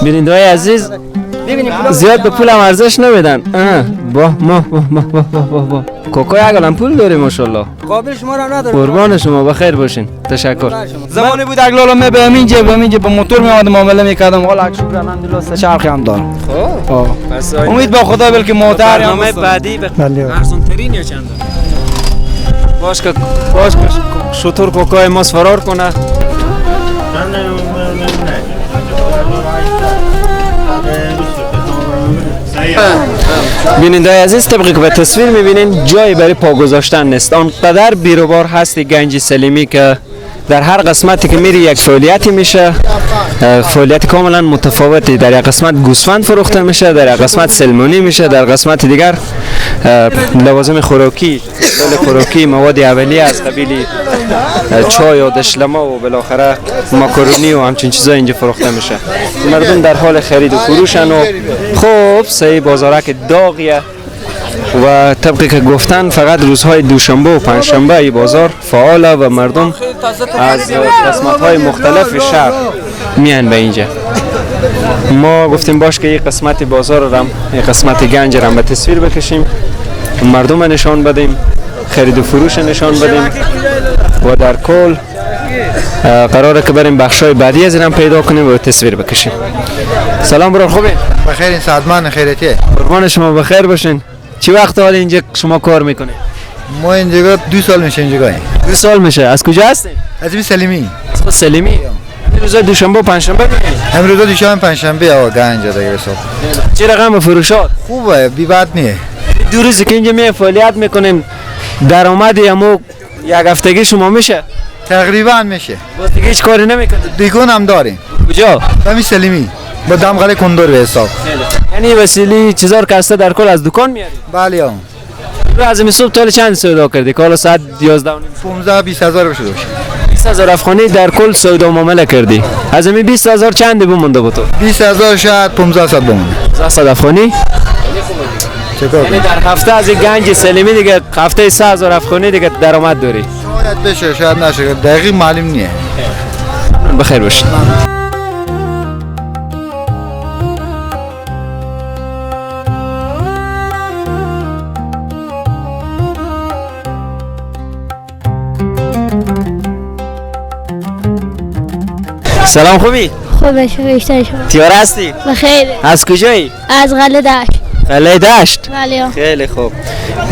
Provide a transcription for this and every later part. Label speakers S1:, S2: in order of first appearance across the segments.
S1: بیننده های عزیز زیاد به پول هم ارزش نمیدن. با ما با ما با با با کوکوی اگلم پول داره ماشاءالله.
S2: قابل شما را نداره.
S1: قربان شما، بخیر باشین. تشکر.
S2: زمانی بود اگلالا می به همینجا به همینجا با موتور می آمدم معامله میکردم. حالا شکر الحمدلله سه چرخ هم دارم.
S1: خب پس
S2: امید با خدا بلکه موتور هم
S1: بعدی ارزان ترین یا چند باش که باش که شطور کوکوی ماس فرار کنه. بیننده عزیز طبقی که به تصویر میبینین جایی برای پا گذاشتن نیست. آنقدر بیروبار هست گنج سلیمی که در هر قسمتی که میری یک فعالیتی میشه، فعالیت کاملا متفاوتی. در یک قسمت گوسفند فروخته میشه، در یک قسمت سلمونی میشه، در قسمت دیگر لوازم خوراکی، خوراکی، مواد اولیه از قبیل چای و دشلما و بالاخره ماکارونی و همچین چیزا اینجا فروخته میشه. مردم در حال خرید و فروشن و خب سه بازارک داغیه و طبقی که گفتن فقط روزهای دوشنبه و پنجشنبه ای بازار فعاله و مردم از قسمت‌های مختلف شهر میان به اینجا. ما گفتیم باش که یک قسمت بازار رم، یک قسمت گنج رم به تصویر بکشیم، مردم نشان بدیم، خرید و فروش نشان بدیم و در کل قراره که بریم بخشای بعدی از اینم پیدا کنیم و تصویر بکشیم. سلام برار، خوبین؟
S3: بخیر، سعدمان خیرتی.
S1: قربان شما، بخیر باشین. چی وقت حال اینجا شما کار میکنید؟
S3: ما اینجا 2 سال میشه اینجا.
S1: 2 سال میشه. از کجا هستین؟
S3: از سلیمی.
S1: از خود سلیمی. روزا دوشنبه و پنجشنبه میایین؟
S3: امروز دوشنبه پنجشنبه آقا گنج دیگه حساب.
S1: چه رقم فروشات؟
S3: خوبه، بی بد نیه.
S1: 2 روزی که اینجا می فعالیت میکنیم درآمد یمو یک هفتگی شما میشه؟
S3: تقریبا میشه.
S1: باز دیگه هیچ کاری نمیکنید؟
S3: دیگون هم داریم.
S1: کجا؟
S3: همین سلیمی. با دمغله کندور به حساب.
S1: یعنی وسیله چیزا رو که در کل از دکان میاری؟
S3: بله آم.
S1: از این صبح تا چند سودا کردی؟ که حالا ساعت 11:30
S3: 15 20 هزار بشه دوشه.
S1: 20 هزار افغانی در کل سودا معامله کردی. از این 20 هزار چند بمونده بود تو؟
S3: 20 هزار شاید 1500 بمونه.
S1: 1500 افغانی؟ یعنی در هفته از گنج سلیمی دیگه هفته 3000 افغانی دیگه درآمد داری.
S3: شاید بشه شاید نشه، دقیق معلوم نیه.
S1: بخیر باشید. سلام، خوبی؟
S4: خوبه، بیشتر شما.
S1: تیار هستی؟
S4: بخیر.
S1: از کجایی؟
S4: از قلعه دشت.
S1: قلعه دشت؟
S4: بله.
S1: خیلی خوب.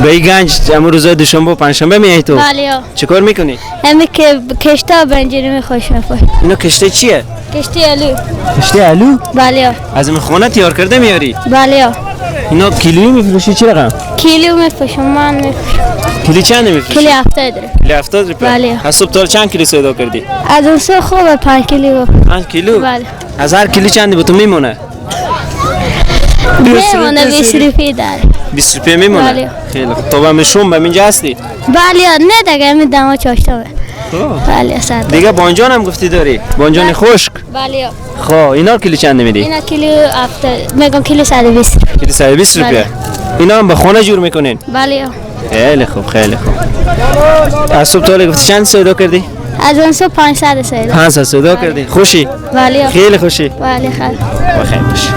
S1: به این گنج امروز روزای دوشنبه و پنجشنبه میای تو؟
S4: بله.
S1: چیکار میکنی؟
S4: همی که کشته بنجری میخوش میخوش.
S1: اینا کشته چیه؟
S4: کشته آلو.
S1: کشته آلو؟
S4: بله.
S1: از این خونه تیار کرده میاری؟
S4: بله.
S1: اینا کیلویی میفروشی چه رقم؟
S4: کیلو میفروشم، من میفروشم.
S1: کیلو چند میفروشی؟
S4: کیلو 70 روپیه.
S1: کیلو 70 روپیه؟
S4: بله.
S1: از صبح تا چند کیلو سودا کردی؟
S4: از اون صبح خوبه 5 کیلو.
S1: 5 کیلو؟
S4: بله.
S1: از هر کیلو چند به تو میمونه؟
S4: میمونه 20 روپیه داره.
S1: 20 روپیه میمونه؟
S4: بله.
S1: خیلی خوب. تو به شوم به اینجا هستی؟
S4: بله، نه دیگه می دما چاشتا. بله صد.
S1: دیگه بانجان هم گفتی داری؟ بانجان خشک؟
S4: بله.
S1: خب اینا کیلو چند میدی؟
S4: اینا کیلو 70 میگم کیلو 120.
S1: کیلو 120 روپیه. اینا هم به خونه جور میکنین؟
S4: بله.
S1: خیلی خوب، خیلی خوب. از صبح تا گفتی چند سودا کردی؟
S4: از اون صبح 500 سودا.
S1: 500 سودا کردی. خوشی؟
S4: بله.
S1: خیلی خوشی؟
S4: بله خیلی.
S1: بخیر باشی.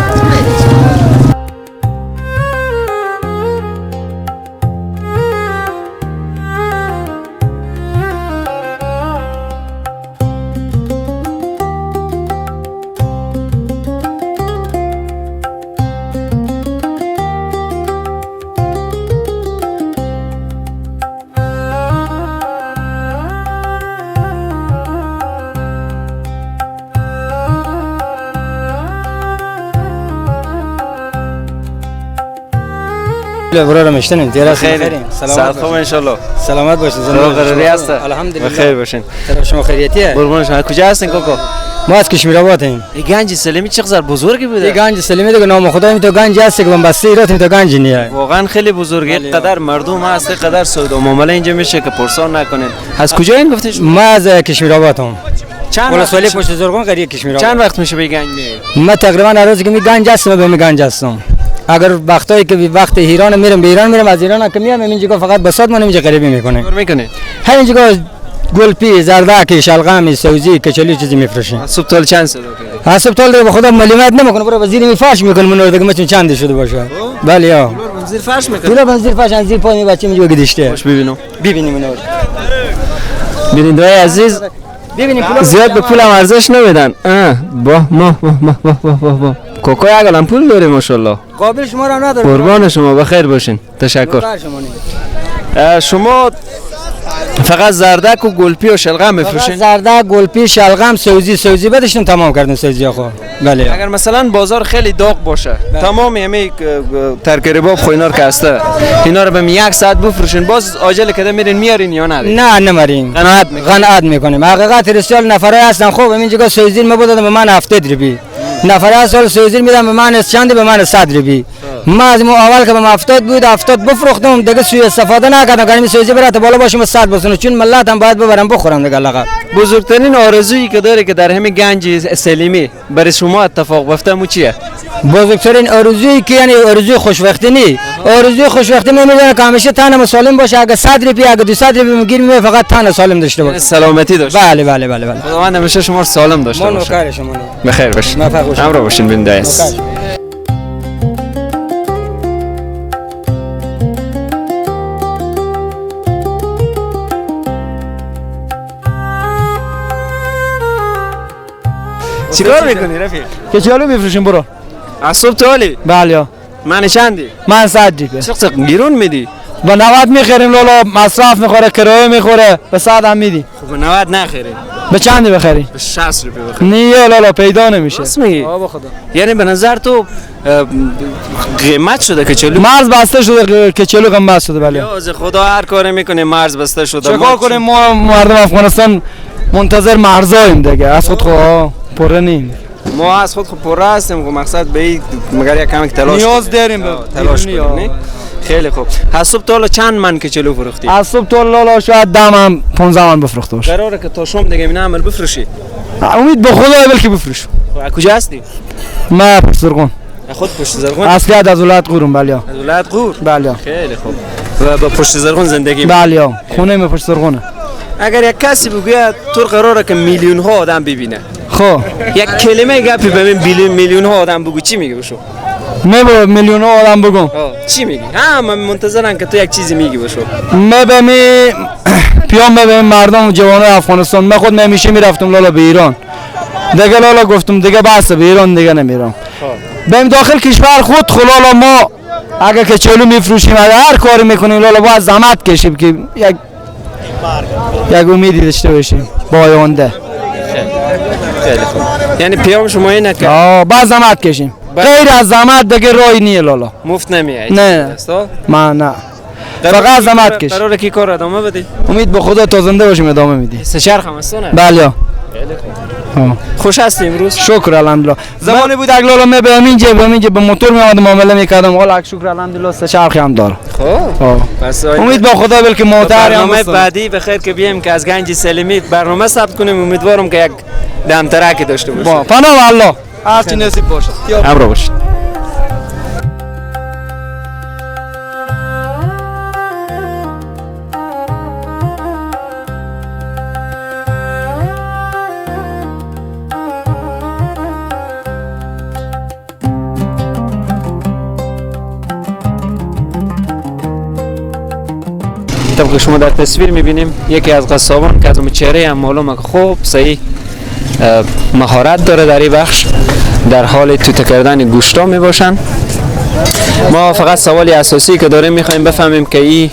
S2: برادرم اشتنیم تیرا خیریم.
S1: سلامت خوب ان شاء الله.
S2: سلامت باشین.
S1: زنده قراری هست.
S2: الحمدلله
S1: بخیر باشین.
S2: طرف شما خیریتیه؟
S1: قربان شما. کجا هستین کوکو؟
S2: ما از کشمیر آبادیم.
S1: این گنج سلیمی چقدر بزرگی بوده.
S2: این گنج سلیمی دیگه نام خدا تو گنج هست که بسته ایرات تو گنج نیه.
S1: واقعا خیلی بزرگه. قدر مردم هست، قدر سودا معامله اینجا میشه که پرسان نکنین. از کجا این گفتین؟
S2: ما از کشمیر آبادم.
S1: چند
S2: وقت پشت زرقون قریه کشمیر آباد.
S1: چند وقت میشه به گنج میای؟
S2: ما تقریبا هر روز که می گنج هستم به می گنج هستم. اگر وقتایی که وقت ایران میرم به ایران میرم، از ایران که میام اینجا فقط بساط ما اینجا غریبی میکنه.
S1: میکنه. همینجا
S2: گلپی، زردک، شلغم، سوزی، کچالو چیزی میفروشیم.
S1: صبح تا چند سودا کردی؟
S2: حسب تال دیگه به خدا ملیمت نمیکنه، برو زیر می فرش میکنه من دیگه مثلا چند شده باشه. بله ها.
S1: زیر فرش میکنه.
S2: پولا زیر فرش زیر پای بچه میگه گدشته.
S1: خوش ببینم.
S2: ببینیم اینا.
S1: بیننده‌های عزیز
S2: ببینیم پول
S1: زیاد به پولم ارزش نمیدن. با ما ما ما ما ما ما کوکو اگرم پول داره ماشاءالله.
S2: قابل شما را نداره.
S1: قربان شما، بخیر باشین. تشکر. شما فقط زردک و گلپی و شلغم میفروشین؟
S2: زردک، گلپی، شلغم، سوزی بدشون تمام کردن سوزی خو. بله.
S1: اگر مثلا بازار خیلی داغ باشه، بله. تمام همه ترک رباب خو اینا رو که هسته، اینا رو به یک ساعت بفروشین، باز عاجل کده میرین میارین یا نه؟
S2: نه نمرین.
S1: قناعت میکنیم.
S2: قناعت میکنیم. حقیقت رسال نفره هستن خوب اینجا سوزی ما بودم به من 70 روپی. نفره اصل سوزی میدم به من چند به من 100 روپی. ما از مو اول که به 70 بود 70 بفروختم دیگه سوء استفاده نکردم که سوزی برات بالا باشم 100 بسونه چون ملت هم باید ببرم بخورم دیگه لقب.
S1: بزرگترین آرزویی که داره که در همه گنج سلیمی برای شما اتفاق بیفته مو چیه؟
S2: بزرگترین آرزویی که یعنی آرزوی خوشبختی نی، آرزوی خوشبختی من میدونم که همیشه تنم سالم باشه، اگه 100 روپیه اگه 200 روپیه میگیرم می فقط تن سالم داشته باشه.
S1: سلامتی داشته.
S2: بله بله بله بله.
S1: خداوند همیشه شما رو سالم داشته باشه.
S2: ما نوکر شما.
S1: بخیر باشین. همراه باشین بیننده عزیز. چیکار میکنی رفیق؟
S5: کچالو میفروشیم برو.
S1: از صبح تا حالی؟
S5: بله.
S1: من چندی؟
S5: من 100 روپیه.
S1: چقدر گیرون میدی؟
S5: با 90 میخریم لالا، مصرف میخوره، کرایه میخوره، به 100 هم میدی.
S1: خب 90 نخریم.
S5: به چندی بخری؟
S1: به 60 روپیه بخری.
S5: نه لالا پیدا نمیشه.
S1: راست میگی؟
S5: آه خدا.
S1: یعنی به نظر تو قیمت شده کچالو؟
S5: مرز بسته شده کچالو قیمت شده. بله.
S1: از خدا هر کاری میکنه مرز بسته شده.
S5: چیکار کنیم ما مردم افغانستان منتظر مرزاییم دیگه، از خود خو پره نیم.
S1: ما از خود خو پره هستیم، خب مقصد به این مگر یک کم تلاش
S5: نیاز داریم،
S1: تلاش کنیم. خیلی خوب. از صبح تا حالا چند من کچالو فروختی؟
S5: از صبح تا حالا شاید 10 من 15 من بفروخته باشه.
S1: قراره که تا شام دیگه اینا عمل بفروشی؟
S5: امید به خدا بلکه بفروش.
S1: کجا هستی؟
S5: ما پشت زرقون.
S1: خود پشت زرقون؟
S5: اصلیت از ولایت قورم. بله.
S1: از ولایت قور؟
S5: بله.
S1: خیلی خوب. و با پشت زرقون زندگی؟
S5: بله، خونه می پشت زرقونه.
S1: اگر یک کسی بگوید تو قراره که میلیون ها آدم ببینه،
S5: خب
S1: یک کلمه گپی به من میلیون ها آدم بگو، چی میگی بشو؟
S5: من به میلیون ها آدم بگم
S1: چی میگی؟ همه منتظرن که تو یک چیزی میگی بشو.
S5: من به می پیام به مردم جوانای افغانستان، من خود همیشه میرفتم لالا به ایران دیگه، لالا گفتم دیگه بس به ایران دیگه نمیرم. بهم داخل کشور خود خلالا ما اگه کچالو میفروشیم، اگه هر کاری میکنیم لالا باید زحمت کشیم که یک امیدی داشته باشیم با آینده.
S1: خیلی خوب. یعنی پیام شما اینه که
S5: باید زحمت کشیم، غیر از زحمت دیگه راهی نیه لالا.
S1: مفت نمیای؟
S5: نه ما نه، فقط زحمت کش.
S1: قراره کی کار ادامه بدی؟
S5: امید به خدا تا زنده باشیم ادامه میدی.
S1: سه چرخ هم هست نه؟
S5: بله.
S1: خیلی خوب. خوش هستی امروز؟
S5: شکر الحمدلله. زمانی بود اگه لالا من به همینجا به موتور میامدم معامله میکردم، حالا شکر الحمدلله سه چرخی هم دارم.
S1: خب پس
S5: امید به خدا بلکه موتور هم
S1: برنامه بعدی بخیر که بیایم که از گنج سلیمی برنامه ثبت کنیم، امیدوارم که یک دمترکی داشته باشیم.
S5: با پناه الله هر چی نصیب باشه.
S1: همراه باشید. طبق شما در تصویر میبینیم یکی از قصابان که از اون چهره هم معلومه که خوب صحیح مهارت داره در این بخش، در حال توته کردن گوشتا میباشن. ما فقط سوالی اساسی که داریم میخوایم بفهمیم که این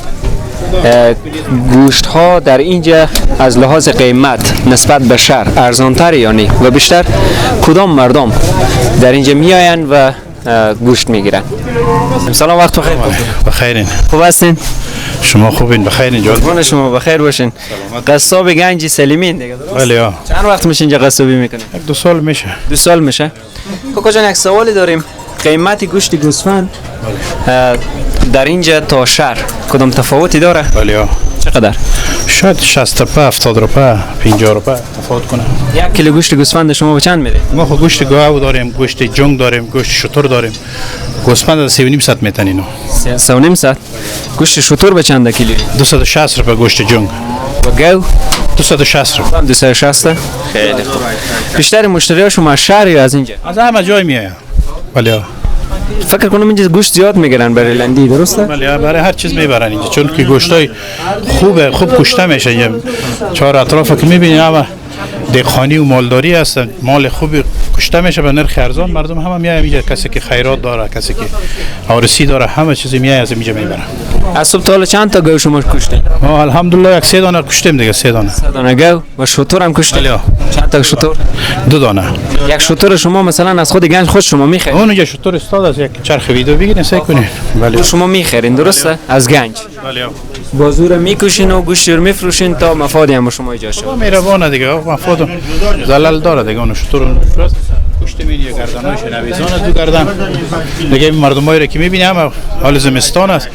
S1: گوشت ها در اینجا از لحاظ قیمت نسبت به شهر ارزانتر یا نه، و بیشتر کدام مردم در اینجا میآیند و گوشت میگیرن. سلام، وقت بخیر.
S6: بخیرین.
S1: خوب هستین؟
S6: شما خوبین؟ بخیرین.
S1: جان شما بخیر باشین. قصاب گنج سلیمین دیگه درست؟
S6: بله.
S1: چند وقت میشه اینجا قصابی میکنین؟
S6: 2 سال میشه.
S1: 2 سال میشه. کوکو جان یک سوالی داریم. قیمت گوشت گوسفند در اینجا تا شهر کدام تفاوتی داره؟
S6: بله.
S1: چقدر؟
S6: شاید 60 روپیه، 70 روپیه، 50 روپیه تفاوت کنه.
S1: یک کیلو گوشت گوسفند شما به چند میده؟
S6: ما خو گوشت گاو داریم، گوشت جنگ داریم، گوشت شتر داریم. گوسفند 3.5 میتن اینو.
S1: 3.5. گوشت شتر به چند کیلو؟
S6: 260 روپیه گوشت جنگ.
S1: و گاو؟
S6: 260 روپیه.
S1: 260. خیلی خوب. بیشتر مشتری‌ها شما از شهر یا از اینجا؟
S6: از همه جای میاین. بله.
S1: فکر کنم اینجا گوشت زیاد میگیرن برای لندی، درسته؟
S6: بله، برای هر چیز میبرن اینجا، چون که گوشتای خوبه، خوب کشته میشه. اینجا چهار اطراف که میبینی همه دهقانی و مالداری هستن، مال خوبی کشته میشه به نرخ ارزان. مردم همه میایم اینجا، کسی که خیرات داره، کسی که عروسی داره، همه چیزی میای از اینجا میبرن.
S1: از صبح تا حالا چند تا گاو شما کشتین؟
S6: ما الحمدلله یک 3 دانه کشتیم دیگه، 3 دانه.
S1: 3 دانه گاو و شتر هم کشتین؟
S6: بله.
S1: چند تا شتر؟
S6: 2 دانه.
S1: یک شتر شما مثلا از خود گنج خود شما میخرین؟
S6: اونجا شتر استاد است، یک چرخ ویدیو بگیرین سعی کنین. بله.
S1: شما میخرین درسته؟ از گنج.
S6: بله.
S1: بازور میکشین و گوشت رو میفروشین تا مفادی هم شما ایجاد شود.
S6: مهربانه دیگه، مفاد زلل داره دیگه. اون شتر کشته می یه گردنایش نویزان دو گردن دیگه. این مردمایی رو که میبینی هم حال زمستان است،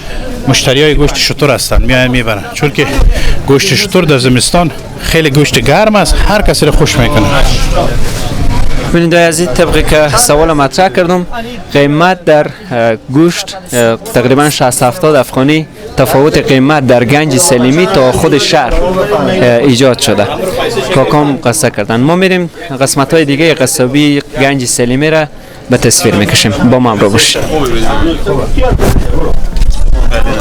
S6: مشتریای گوشت شتر هستن، میاین میبرن، چون که گوشت شتر در زمستان خیلی گوشت گرم است، هر کسی رو خوش میکنه.
S1: ببینید عزیز، طبقی که سوال مطرح کردم، قیمت در گوشت تقریبا 60-70 افغانی تفاوت قیمت در گنج سلیمی تا خود شهر ایجاد شده. کاکام قصه کردن. ما میریم قسمت های دیگه قصابی گنج سلیمی را به تصویر میکشیم. با ما همراه باشید.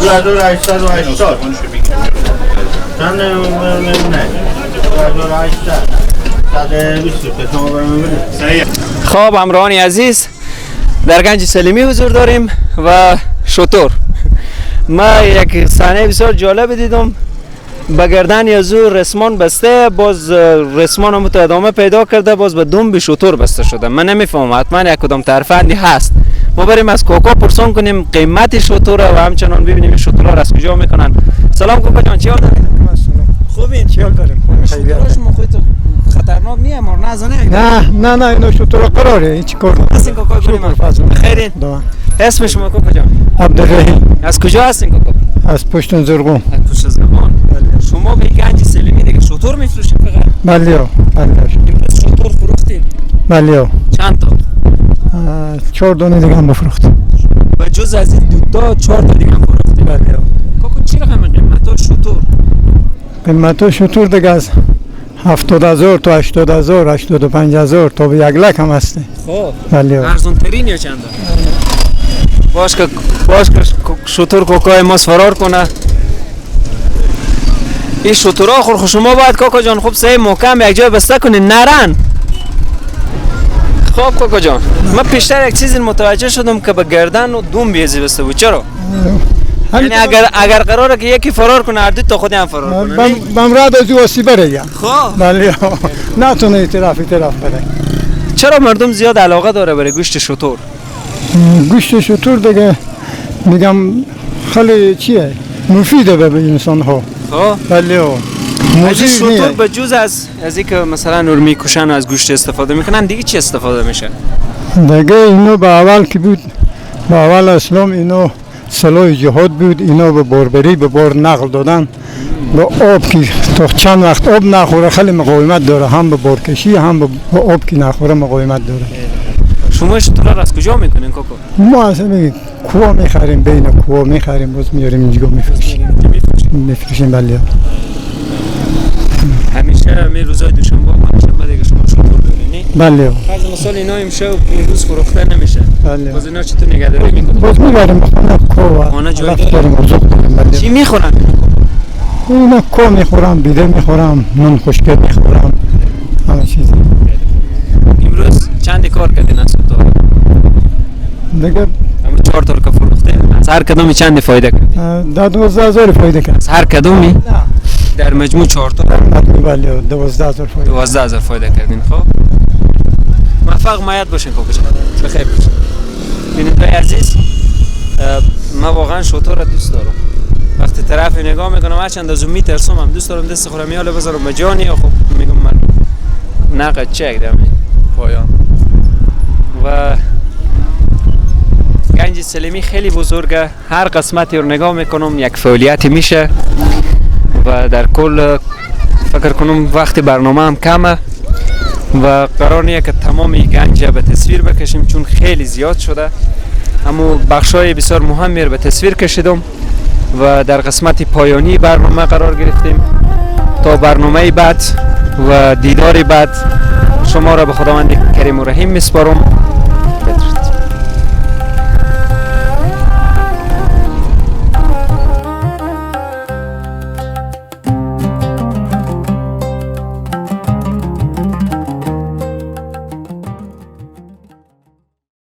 S7: 2880
S1: خب همراهان عزیز، در گنج سلیمی حضور داریم و شتر. ما یک صحنه بسیار جالب دیدم، به گردن یزو رسمان بسته، باز رسمان هم ادامه پیدا کرده، باز به دم به شتر بسته شده. من نمیفهمم، حتما یک کدام ترفندی هست. ما بریم از کوکا پرسان کنیم قیمت شتر و همچنان ببینیم شترها را از کجا میکنن. سلام کوکا جان، چی حال دارید؟ خوبین؟
S8: چی حال داریم؟
S1: خطرناک نیه مار نزنه؟
S8: نه نه نه، اینو شتر قراره، هیچ کار
S1: هستین کوکا؟ خیرین. اسم شما کوکا جان؟
S8: عبدالرحیم.
S1: از کجا هستین کوکا؟
S8: از پشت زرقون.
S1: از پشت زرقون. شما به گنج سلیمی دیگه شتر میفروشین فقط؟
S8: بله بله.
S1: امروز شتر فروختین؟
S8: بله.
S1: چند تا؟
S8: 4 دانه دیگه هم بفروختیم.
S1: و جز از این 2 تا 4 تا دیگه هم فروختین؟
S8: بله.
S1: کوکا چی رقم قیمت شتر؟
S8: قیمت شتر دیگه از 70,000 تا 80,000 85,000 تا به 1 لک هم هسته.
S1: خب
S8: بله.
S1: ارزان ترین یا چند؟ باش که شتر کوکای ما فرار کنه. این شترها خور شما باید کاکا جان خوب سه محکم یک جای بسته کنین نرن. خب کاکا جان، من پیشتر یک چیزی متوجه شدم که به گردن و دوم بیزی بسته بود. چرا؟ یعنی اگر قراره که یکی فرار کنه، هر دو تا خودی هم فرار کنه.
S8: بمراد از او آسیب بره.
S1: خب
S8: بله، نتونه اطراف بره.
S1: چرا مردم زیاد علاقه داره برای گوشت شتر؟
S8: گوشت شتر دیگه میگم خیلی چیه؟ مفیده به انسان ها.
S1: خب
S8: بله.
S1: از شتر به جز از اینکه مثلا نور میکشن و از گوشت استفاده میکنن دیگه چی استفاده میشه؟
S8: دیگه اینو به اول که بود، به اول اسلام اینو سلاح جهاد بود، اینا به باربری به بار نقل دادن، به آب که تا چند وقت آب نخوره خیلی مقاومت داره، هم به بارکشی هم به آب که نخوره مقاومت داره.
S1: شما شترها را از کجا میکنین کاکا؟
S8: ما از کوه میخریم، بین کوه میخریم، باز میاریم اینجا میفروشیم. میفروشیم بله.
S1: همیشه می روزای دوشنبه پنجشنبه دیگه شما شتر دارین؟
S8: بله.
S1: فرض مثال اینا امشب امروز فروخته نمیشه.
S8: بله.
S1: باز اینا چطور نگهداری میکنین؟
S8: باز میبریم خانه کوه.
S1: خانه جای
S8: داریم، بله.
S1: چی میخورن؟
S8: اینا کوه میخورم، بیده میخورم، نون خشکه میخورم، همه چیز.
S1: امروز چند کار کردین از تو؟
S8: دیگه
S1: امروز 4 تا که فروختین، از هر کدومی چند فایده کردین؟
S8: 12,000 فایده کرد.
S1: از هر کدومی؟ نه. در مجموع 4 تا؟
S8: در مجموع بله 12,000 فایده.
S1: 12,000 فایده کردین. خب موفق معید باشین کاکا جان. بخیر باشین. بیننده‌های عزیز، من واقعا شتر را دوست دارم. وقتی طرف نگاه میکنم هرچند از اون میترسم هم دوست دارم دست خودم یاله بذارم به جانی. خب میگم من نقد چک دم پایان. و گنج سلیمی خیلی بزرگه، هر قسمتی رو نگاه میکنم یک فعالیتی میشه و در کل فکر کنم وقت برنامه هم کمه و قرار نیه که تمام گنج به تصویر بکشیم چون خیلی زیاد شده، اما بخشای بسیار مهمی رو به تصویر کشیدم و در قسمت پایانی برنامه قرار گرفتیم. تا برنامه بعد و دیدار بعد شما را به خداوند کریم و رحیم میسپارم.